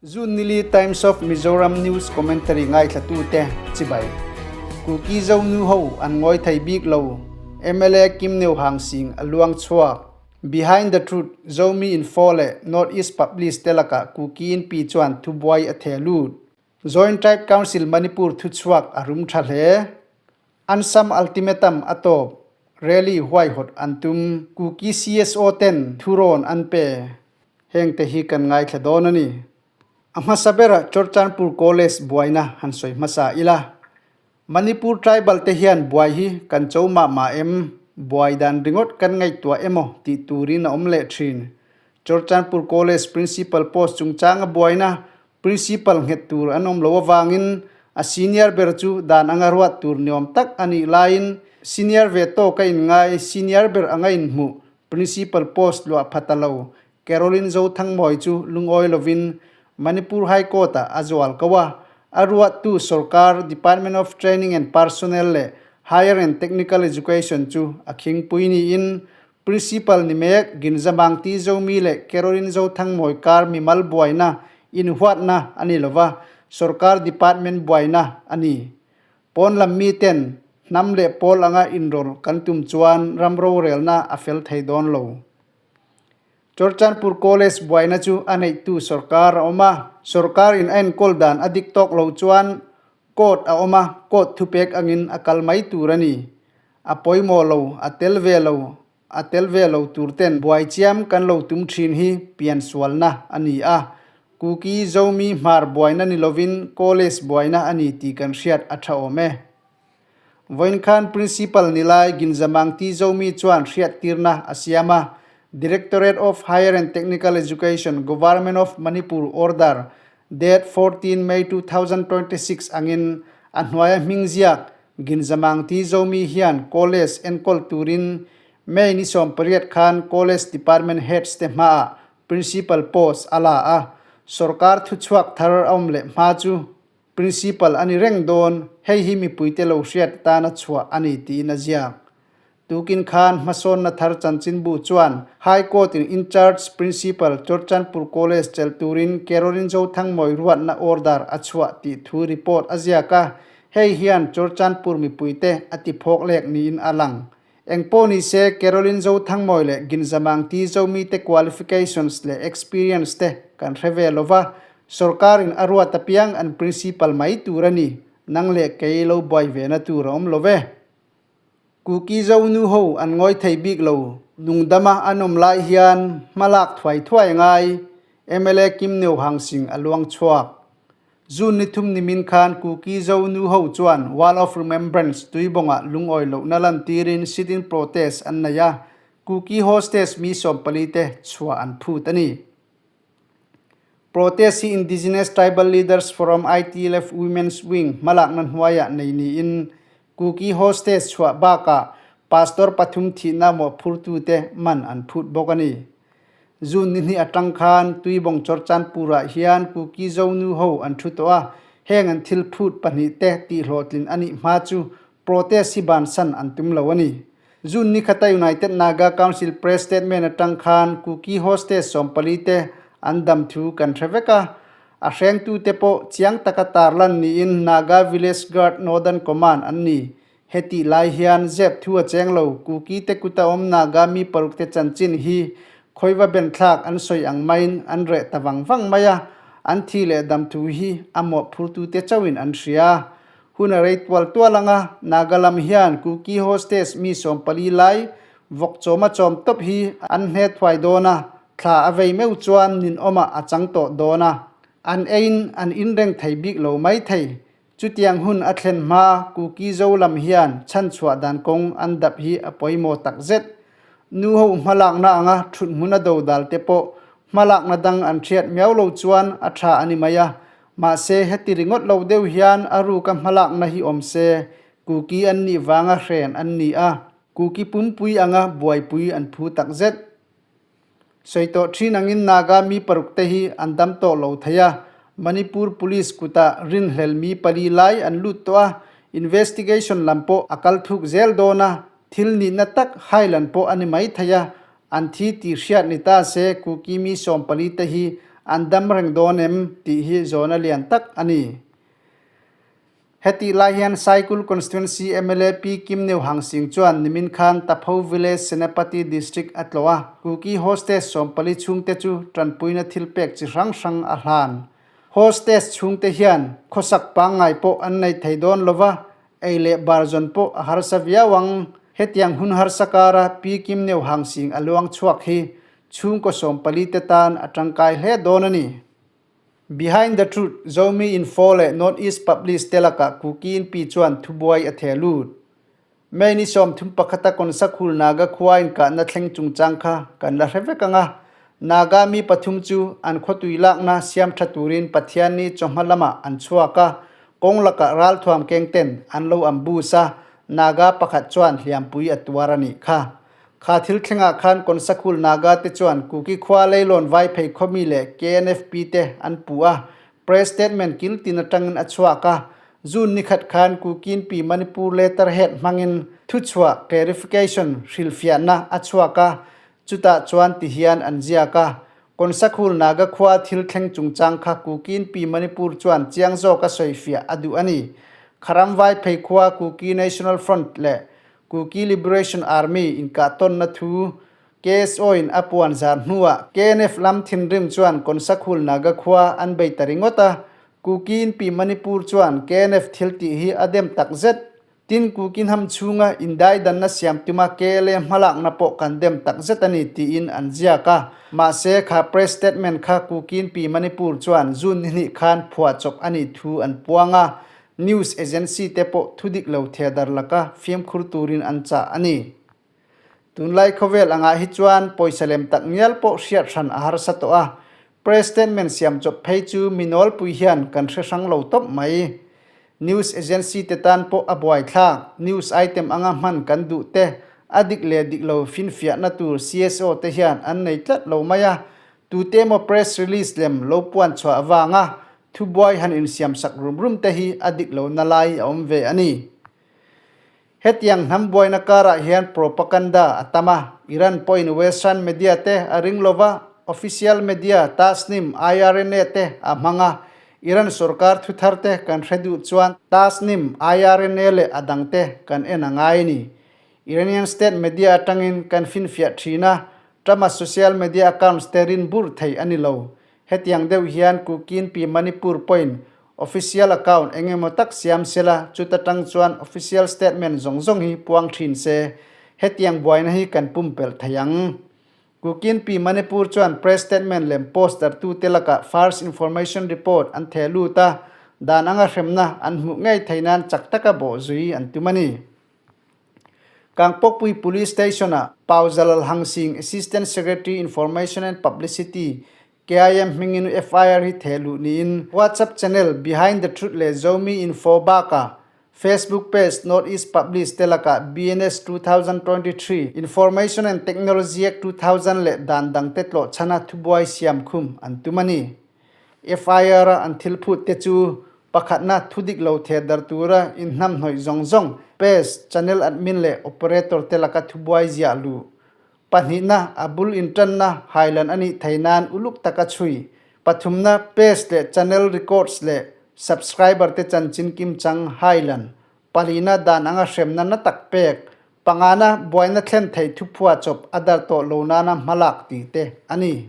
June nili Times of Mizoram News Commentary ngaithlatute chibai. Kuki Zo nu ho an ngawi thei bik lo. Mla Kim Neu Hang Sing a luang chhuak. Behind the Truth, Zomi Info leh North East Publish te lakah Kuki Inpi chuan thubuai a theh lut. Joint Tribe Council Manipur thuchhuak a rum tha hle. An sam ultimatum a tawp, rally huaihawt an tum. Kuki CSO ten thurawn an pe. Heng te hi kan ngaithla dawn a ni. A hmasa berah Churchandpur College buaina han sawi hmasa ila. Manipur tribal te hian buai hi kan cho mah mah em? Buai dan ringawt kan ngaihtuah emaw tih turin a awm leh thin. Churchandpur College Principal post chungchanga buaina Principal nghet tur an awm lo avangin a senior ber chu dan anga ruat tur niawm tak a nih laiin senior ve tawk a inngai senior ber anga inhmuh Principal post luah pha ta lo Caroline Zothangmawi chu lungawi lovin Manipur High Court ah a zual ko a, a ruattu sorkar Department of Training and Personnel leh Higher and Technical Education chu a khingpui niin Principal ni mek Ginzamang Ti Zomi leh Caroline Zothangmawi kar mimal buaina inhuatna a ni lova, sorkar department buaina a ni. Pawn lam miten hnam leh pawl anga inrawlh kan tum chuan ram rorelna a fel thei dawn lo. Churchandpur College buaina chu a neihtu sorkar a awm a, sorkar in a enkawl dan a dik tawk lo chuan Court a awm a, court thupek angin a kal mai tur a ni. A pawimawh lo, a tel ve lo, a tel ve lo tur ten buai chiam kan lo tum thin hi pian sualna a ni a. Kuki Zomi hmar buaina ni lovin college buaina a ni tih kan hriat a tha awm e. Vawiin khan Principal Nilai Ginzamang Ti Zomi chuan hriattirna a siam a, Directorate of Higher and Technical Education, Government of Manipur Order, Date 14 May 2026 angin a hnuaia hming ziak Ginzamang Ti Zomi hian College enkawl turin May ni 18 khan College Department Heads te hmaah Principal post a la a, sorkar thuchhuak thar a awm leh hma chu Principal a ni reng dawn, hei hi mipuite lo hriat atana chhuah a ni tiin a ziak. Tukin khan hmasawnna thar chanchinbu chuan High Court in Incharge Principal Churchandpur College chelh turin Caroline Zothangmawi ruatna order a chhuah tih thu report a ziak a, hei hian Churchandpur mipuite a ti phawk lek niin a lang. Engpawh ni se Caroline Zothangmawi leh Ginzamang Ti Zomite qualifications leh experience te kan hre ve lova, sorkarin a ruat apiang an principal mai tur a ni, nang leh kei lo buai ve na tur a awm lo ve. Kuki Zo nu ho an ngawi thei bik lo. Nungdama an awm lai hian hmalak thuai thuai ngai mla Kim Neu Hang Sing a luang chhuak. June ni thum nimin khan Kuki Zo nu ho chuan Wall of Remembrance tuibawngah lungawi lohna lantirin sit-in protest an nei a, Kuki hostage mi 14 te chhuah an phut a ni. Protest hi Indigenous Tribal Leaders Forum, ITLF, Women's Wing hmalakna hnuaiah nei niin Kuki hostage chhuah bakah pastor pathum thihna mawhphurtute man an phut bawk a ni. June ni hnih atang khan Tuibawng Chawrchanpurah hian Kuki Zonu ho an thu tawh a, heng an thil phut pahnihte tihhlawhtlin a nih hma chu protest hi bansan an tum lo a ni. June ni khata United Naga Council press statement atang khan Kuki hostage 14 te an dam thu kan hre vek a, a hrengtute pawh chiang taka tarlan niin Naga Village Guard Northern Command an ni. Hetih lai hian zep thu a cheng lo, Kuki te kuta awm Naga mi paruk te chanchin hi khawiva benthlak an sawi ang maiin an reh ta vang vang mai a, an thi leh dam thu hi a mawhphurtute chauhin an hria. Hun a rei tual tual ang a, Naga lam hian Kuki hostage mi 14 lai vawk chawma chawm tawp hi an hne thuai dawn a, thla a vei meuh chuan ninawmah a chang tawh dawn a, an eiin an inreng thei bik lo mai thei. Chutiang hun a thlen hma Kuki Zo lam hian chhanchhuah dan kawng an dap hi a pawimawh tak zet. Nu ho hmalakna anga thut hmuna dodal te pawh hmalakna dang an hriat miau lo chuan a tha a ni mai a, Mahse, heti ringawt lo deuh hian a ruka hmalakna hi awm se, Kuki an nih vanga hren an ni a, Kuki pumpui anga buaipui an phu takzet. Sawi tawh thin angin Naga mi paruk te hi an dam tawh lo thei a, Manipur Police kutah rinhlel mi pali lai an lut tawh a, investigation lam pawh a kal thuk zel dawn a, thil nihna tak hailan pawh a ni mai thei a, an thi tih hriat ni ta se Kuki mi 14 te hi An dam reng dawn em tih hi zawhna lian tak a ni. Hetih lai hian Saikul Constituency mla Pi Kim Neu Hang Sing chuan nimin khan Tapho Village Senapati District a tlawh a, Kuki hostage 40 chhungte chu tanpuina thil pek chi hrang hrang a hlan. Hostage chhungte hian khawsak pangngai pawh an nei thei dawn lova, ei leh bar zawn pawh a harsa viau ang. Hetiang hun harsa kara Pi Kim Neu Hang Sing a luang chhuak hi chhungkaw 40 te tan a tangkai hle dawn a ni. Behind the Truth, Zomi Info leh North East Publish te lakah Kuki Inpi chuan thubuai a theh lut. May ni 31 a Konsakhul Naga khua inkahna thleng chungchang kha kan la hre vek ang a, Naga mi pathum chu an khawtui lakna siam tha turin Pathianni chawhma lamah an chhuak a, kawng lakah ralthuam keng ten an lo ambush a, Naga pakhat chuan hliampui a tuar a nih kha. Kha thil thlengah khan Konsakhul Naga te chuan Kuki khua Leilon Vaiphei khawmi leh KNFP te an puh a, press statement kil tin atangin a chhuak a. June ni khat khan Kukinpi Manipur letterhead hmangin thuchhuah, clarification, hrilhfiahna a chhuak a, chutah chuan ti hian an ziak a, Konsakhul Naga khua thil thleng chungchang kha Kukinpi Manipur chuan chiang zawka sawifiah a duh a ni. Kharam Vaiphei khua Kuki National Front leh Kuki Liberation Army inkah tawnna thu KSO in a puan zar hnuah KNF lam thinrim chuan Konsakhul Naga khua an bei ta ringawt a, Kuki in pi Manipur chuan KNF thil tih hi a dem tak zet. Tin, Kuki hnam chhunga indaidanna siam tuma KLA hmalakna pawh kan dem tak zet a ni tiin an ziak a. Mahse, kha press statement kha Kuki in pi Manipur chuan June ni hnih khan phuahchawp a nih thu an puang a, News agency te pawh thudik lo thedar laka fimkhur turin an chah a ni. Tunlai khawvel angah hi chuan pawisa lem tak ngial pawh hriat hran a harsa tawh a, press statement siam chawp phei chu mi nawlpui hian kan hre hrang lo tawp mai. News agency te tan pawh a buaithlak, news item anga hman kan duh te, a dik leh dik lo finfiahna tur CSO te hian an nei tlat lo mai a, tute emaw press release lem lo puan chhuah avanga Thubuai han insiamsak rum rum te hi a dik lo na lai a awm ve a ni. Hetiang hnam buaina karah hian propaganda a tam a, Iran pawhin Western media te a ring lova, official media Tasnim, IRNA te a hmang a, Iran sorkar thuthar te kan hre duh chuan Tasnim, IRNA leh a dang te kan en a ngai a ni. Iranian state media atangin kan finfiah thin a, Trump-a social media accounts te rin bur thei a ni lo. Hetiang deuh hian Kukinpi Manipur pawhin official account eng emaw tak siam sela, chuta tang chuan official statement zawng zawng hi puang thin se, hetiang buaina hi kan pumpelh thei ang. Kukinpi Manipur chuan press statement lem poster tute lakah First Information Report an theh lut a, dan anga hremna an hmuh ngei thei nan chak taka bawhzui an tum a ni. Kangpokpui Police Station-ah Pau Jalal Hang Singh, Assistant Secretary Information and Publicity, KIM hmingin FIR hi theh luh niin WhatsApp channel Behind the Truth leh Zomi Info bakah Facebook page North East Publish te lakah BNS 2023, Information and Technology Act 2000 leh dan dangte tlawh chhana thubuai siam khum an tum a ni. FIR a an thil phut te chu pakhatna thudik lo theh dar tura inhnamhnawih zawng zawng, page, channel admin leh operator te laka thubuai ziah luh. Pahnihna, a bul intanna hailan a nih thei nan uluk taka chhui. Pathumna, page leh channel records leh subscriber te chanchin kimchang hailan. Palina, dan anga hremna na tak pek. Pangana, buaina thlen theih thuphua chawp a dar tawh lo nana hmalak tih te a ni.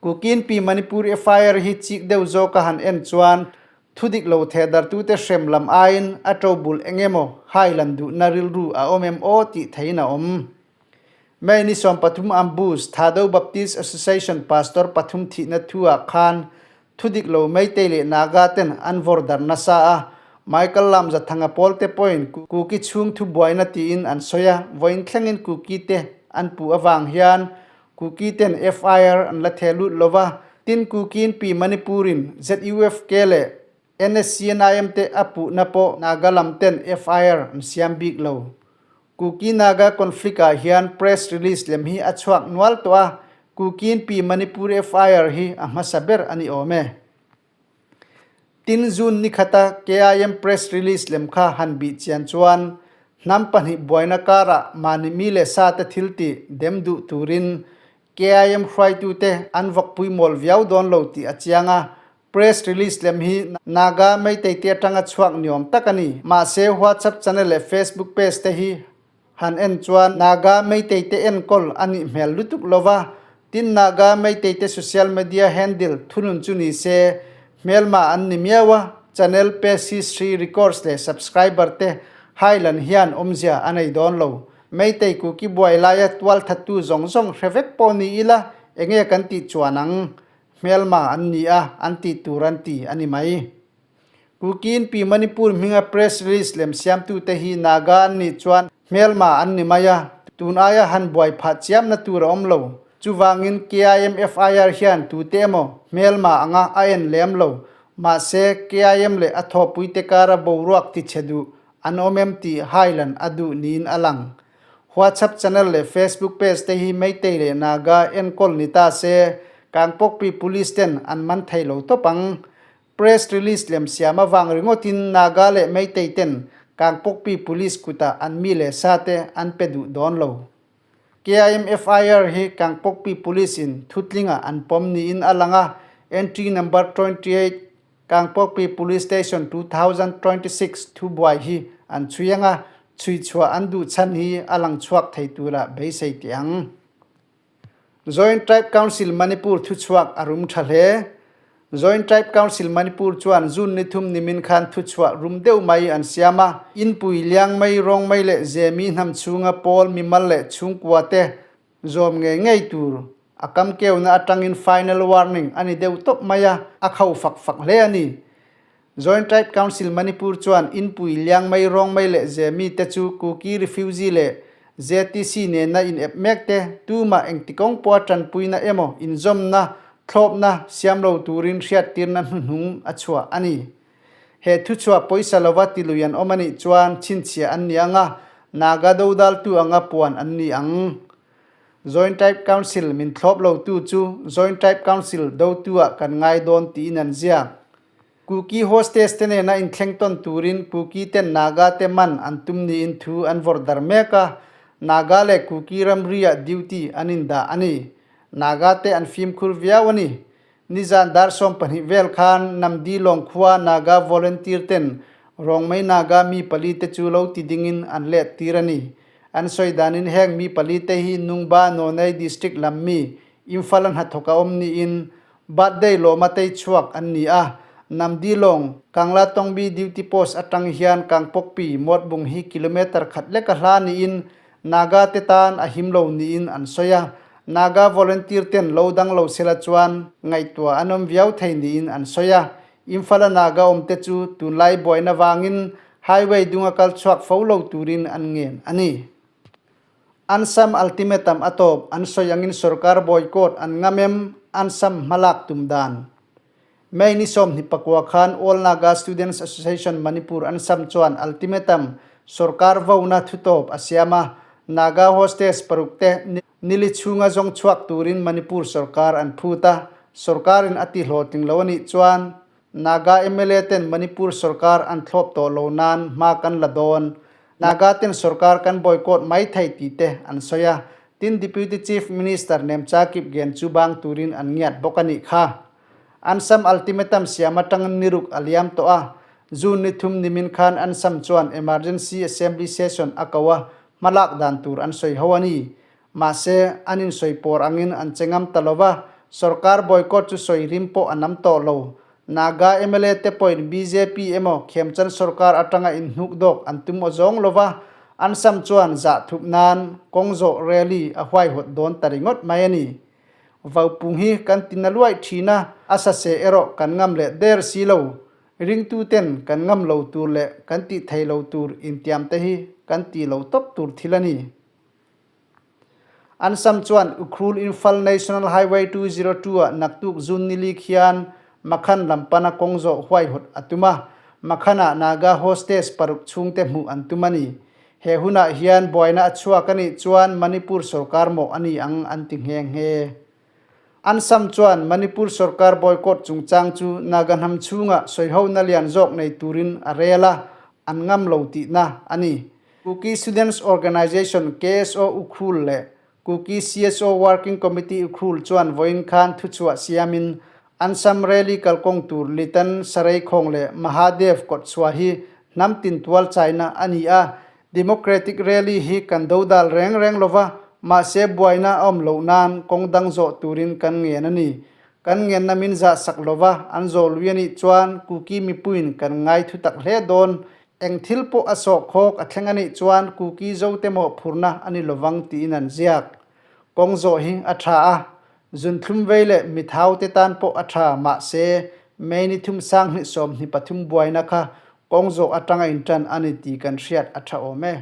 Kukinpi Manipur FIR hi chik deuh zawk a han en chuan thudik lo theh dartute hrem lam aiin a to bul eng emaw hailan duhna rilru a awm em aw tih theihin a awm. May ni 13 ambush Thado Baptist Association Pastor pathum thihna thu ah khan thudik lo Meitei leh Naga ten an vawr dar nasa a, Michael Lamza Thanga pawl te pawhin Kuki chhung thu buaina tiin an sawi a, vawiin thlengin Kuki te an puh avang hian Kuki ten FIR an la theh lut lo va, tin Kukiin pi Manipur-in ZUFK leh NSCNIM te a puhna pawh Naga lam ten FIR an siam bik lo. Kuki-Naga conflict-ah hian press release lem hi a chhuak nual tawh a, Kukiin pi Manipur FIR hi a hmasa ber a ni awm e. Tin June ni khata KIM press release lem kha han bih chian chuan hnam pahnih buaina karah mahni mi leh sa te thil tih dem duh turin KIM hruaitute an vawkpui mawl viau dawn lo tih a chiang a, press release lem hi Naga Meitei te atanga chhuak ni awm tak a ni. Mahse WhatsApp channel leh Facebook page te hi han en chuan Naga Meitei te enkawl a nih hmel lutuk lo va, tin Naga Meitei te social media handle thunun chu ni se hmelma an ni miau a, channel page history records leh subscriber te hailan hian awmzia a nei dawn lo. Meitei Kuki buai laia tual thattu zawng zawng hre vek pawh ni ila enge kan tih chuan ang? Hmelma an ni a, an tih tur an ti a ni mai. Kukiin Pi Manipur hminga press release lem siamtute hi Naga an nih chuan hmelma an ni mai a, tun aia han buai phah chiamna tur a awm lo. Chuvangin KIMFIR hian tute emaw hmelma anga a en lem lo. Mahse, KIM leh a thawhpuite kara boruak tichhe duh an awm em tih hailan a duh niin a lang. WhatsApp channel leh Facebook page te hi Meitei leh Naga enkawl ni ta se, Kangpokpi Police ten an man thei lo tawp ang. Press release lem siam avang ringawtin Naga leh Meitei ten Kangpokpi Police kutah an mi leh sa te an pe duh dawn lo. KIMFIR hi Kangpokpi Police in thutlingah an pawm niin a lang a, entry number 28 Kangpokpi Police Station 2026 thubuai hi an chhui ang a, chhui chhuah an duh chhan hi a lang chhuak thei tura beisei teh ang. Joint Tribe Council Manipur thuchhuak a rum tha hle. Joint Tribe Council Manipur chuan June ni thum nimin khan thuchhuah rum deuh mai an siam a, inpui liang mai rawng mai leh zemi hnam chhunga pawl mimal leh chhungkua te Zawm ngei ngei tur a kam keuna atangin final warning a ni deuh tawp mai a, a kho fak fak hle a ni. Joint Tribe Council Manipur chuan inpui liang mai rawng mai leh ze mite chu Kuki refugee leh ZTC nena in ep mek te tumah engti kawng pawha tanpuina emaw inzawmna thlawpna siam lo turin hriattirna hnuhnung a chhuah a ni. He thuchhuah pawisa lova tilui an awm a nih chuan chhinchhiah an ni ang a, Naga dodaltu anga puan an ni ang. Joint Tribe Council min thlawp lotu chu Joint Tribe Council dotu-ah kan ngai dawn tiin an ziak. Kuki hostage te nena inthleng tawn turin Kuki ten Naga te man an tum niin thu an vawrh dar mek a, Naga leh Kuki ramri-ah duty an indah a ni. Naga te an fimkhur viau a ni. Nizan dar 12 vel khan Namdi lawng khua Naga volunteer ten Rongmei Naga mi pali te chu lo ti dingin an let tir a ni. An sawi danin heng mi pali te hi Nungba Nonei District lam mi Imphal a hnathawk a awm niin birthday lawma tei chhuak an ni a. Namdi lawng Kangla Tongbi duty post atang hian Kangpokpi Mawtbung hi kilometre khat leka hla niin Naga te tan a him lo niin an sawi a, Naga volunteer ten lo dang lo sela chuan ngaihtuah an awm viau thei niin an sawi a. Imphal-a Naga awm te chu tunlai buaina vangin highway dunga kal chhuak fo lo turin an ngen a ni. An sam ultimatum a tawp an sawi angin sorkar boycott an ngam em? An sam hmalak tum dan May ni 24 khan All Naga Students Association Manipur an sam chuan ultimatum sorkar vona thutawp a siam a, Naga hostage paruk te nili chhunga zawng chhuak turin Manipur sorkar an phut a, sorkarin a ti hlawhtling lo a nih chuan Naga mla ten Manipur sorkar an thlawp tawh lo nan hma kan la dawn. Naga ten sorkar kan boycott mai thei tih te an sawi a, tin Deputy Chief Minister Nemcha Kipgen chu bang turin an ngiat bawk a nih kha. An sam ultimatum siam atangin ni ruk a liam tawh a, June ni thum nimin khan an sam chuan emergency assembly session a ko a, hmalak dan tur an sawi ho a ni. Mahse, an insawi pawr angin an che ngam ta lo va, sorkar boycott chu sawi rim pawh a nam tawh lo. Naga mla te pawhin bjp emaw Khemchan sorkar atanga inhnuk dawk an tum aw zawng lo va, an sam chuan zah thup nan kawng zawh rally a huaihawt dawn ta ringawt mai a ni. Vaupung hi kan ti na luaih thin a, a sase erawh kan ngam leh der si lo. Ringtuten kan ngam lo tur leh kan tih thei lo tur intiam te hi kan tih lo tawp tur thil a ni. An sam chuan Ukhrul Imphal National Highway 202 ah naktuk June ni li khian Makhan lam pana kawng zawh huaihawt a tum a, Makhan-ah Naga hostage paruk chhungte hmuh an tum a ni. He hunah hian buaina a chhuak a nih chuan Manipur sorkar mawh a ni ang an ti nghe nghe. An sam chuan Manipur sorkar boycott chungchang chu Naga hnam chhunga sawihona lian zawk nei turin a rel a, an ngam lo tihna a ni. Kuki Students Organisation, KSO, Ukhrul leh. Kuki CSO Working Committee Ukhrul chuan vawiin khan thuchhuah siamin Ansam Rally kalkawng tur Litan Sareikhawng leh Mahadev kawtchhuah hi hnam tin tual chaina a ni a, Democratic Rally hi kan dodal reng reng lova, mahse buaina a awm loh nan kawng dang zawh turin kan ngen a ni. Kan ngenna min zah sak lova an zawh lui a nih chuan Kuki mipuiin kan ngai thu tak hle dawn. Eng thil pawh a sawh khawk a thleng a nih chuan Kuki zote mawhphurhna a ni lovang tiin an ziak. Kawng zawh hi a tha a, zunthlum vei leh mithau te tan pawh a tha, mahse May ni thum 2023 buaina kha kawng zawh atanga intan a ni tih kan hriat a tha awm e.